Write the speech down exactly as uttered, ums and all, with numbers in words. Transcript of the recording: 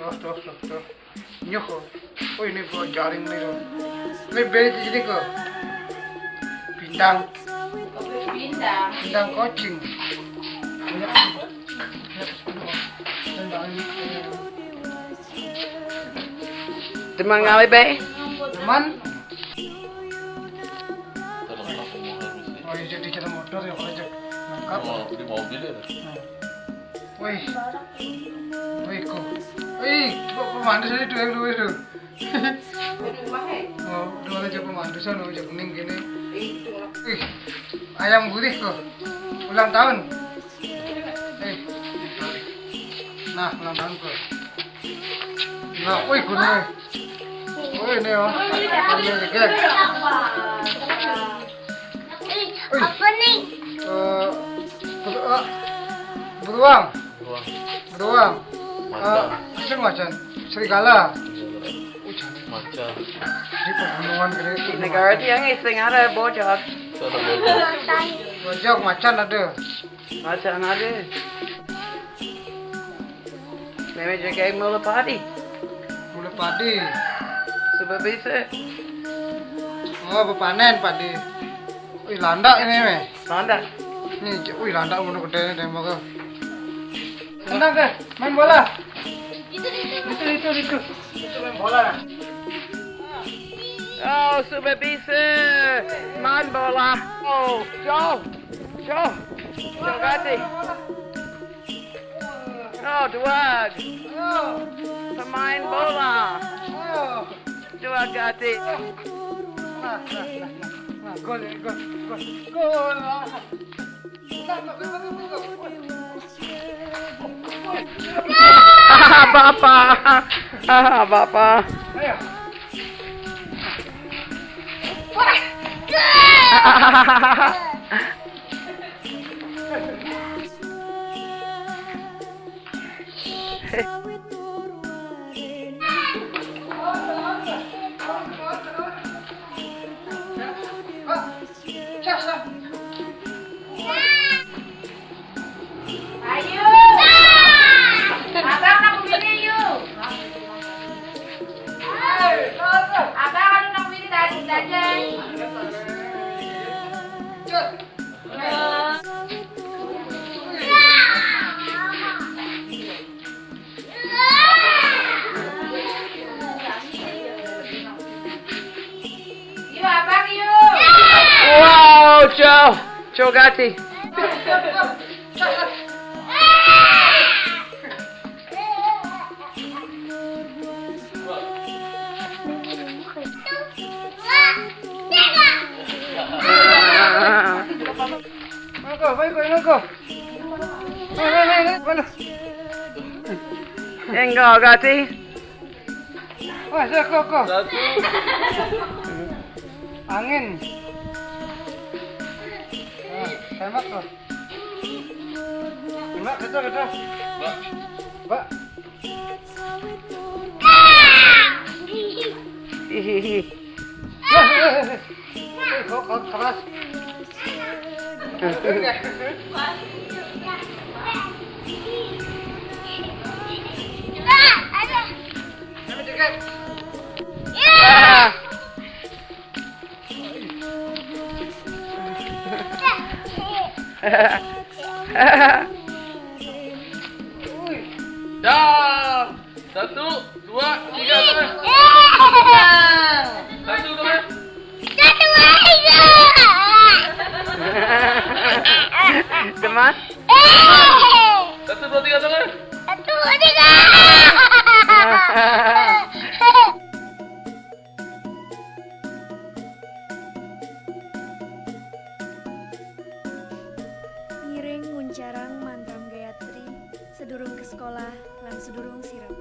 Tuh, tuh, tuh, tuh. Nyuh, kok. Oh, ini kok jaring nih, kok. Ini beli di sini, kok. Pindang. Pindang. Pindang kucing. Banyak. Banyak. Banyak. Teman ngalih, Be? Teman. Oh, iya, jadi jalan motor ya, kalau aja. Mantap. Mau di mobil ya? Nah. Wih. Wih, kok. Wih, kok pemandu saya itu yang dua itu. Oh, dua aja pemandu sana, aja kuning gini. Wih, ayam gurih kok. Ulang tahun. Eh, nah, ulang tahun kok. Nah, wih, gunung. Wih, ini ya. Ini juga. Wih. Apa nih? Eh, beru-, eh, beruang. Beruang. Beruang. Macan. Eh, sing macan. Serigala. Serigala. Wih, jangan. Macan. Di pegunungan gini. Negara tiang iseng ada bojog. Itu ada bojog. Bojog, macan ada. Macan ada. Meme jaga mula padi. Mula padi. Sebab bisa. Oh, bepanen padi. Wih, landak ini, Meme. Landak. Ini, wih, landak ngono gedene, Meme. Senang ke main bola? Itu, itu, itu. Itu main bola, nah. Oh, sudah bisa main bola. Oh, jauh. Jauh. Jauh, ganti. Oh, dua. Pemain bola. Dua ganti. Nah, nah, nah, nah. Nah, gol ini, gol, gol, gol. Nah, nah, gol, gol, gol, gol. Bapak. Bapak. Ayo. Ayo. Abang nak begini, yuk. Abang anu nak begini tadi saja. Yuk, abang, yuk. Wow, jauh. Jauh ganti. Nunggu, baik, baik, nunggu. Hei, hei, hei, hei, mana? Enggak, ganti. Wah, saya kok, kok. Satu. Angin. Nah, tembak, kok. Tembak, kejar, kejar. Mbak. Mbak. Hihihi. Wah, wah, wah, wah. Eh, kok, kok keras. Ayo, dekat. Ah. Dah. Satu, dua, tiga, terus. Satu, dua. Satu, dua, tiga. Teman. Satu, dua, tiga, terus. Satu, dua, tiga. Ngiring nguncarang mantra gayatri, sedurung ke sekolah, lan sedurung sirep.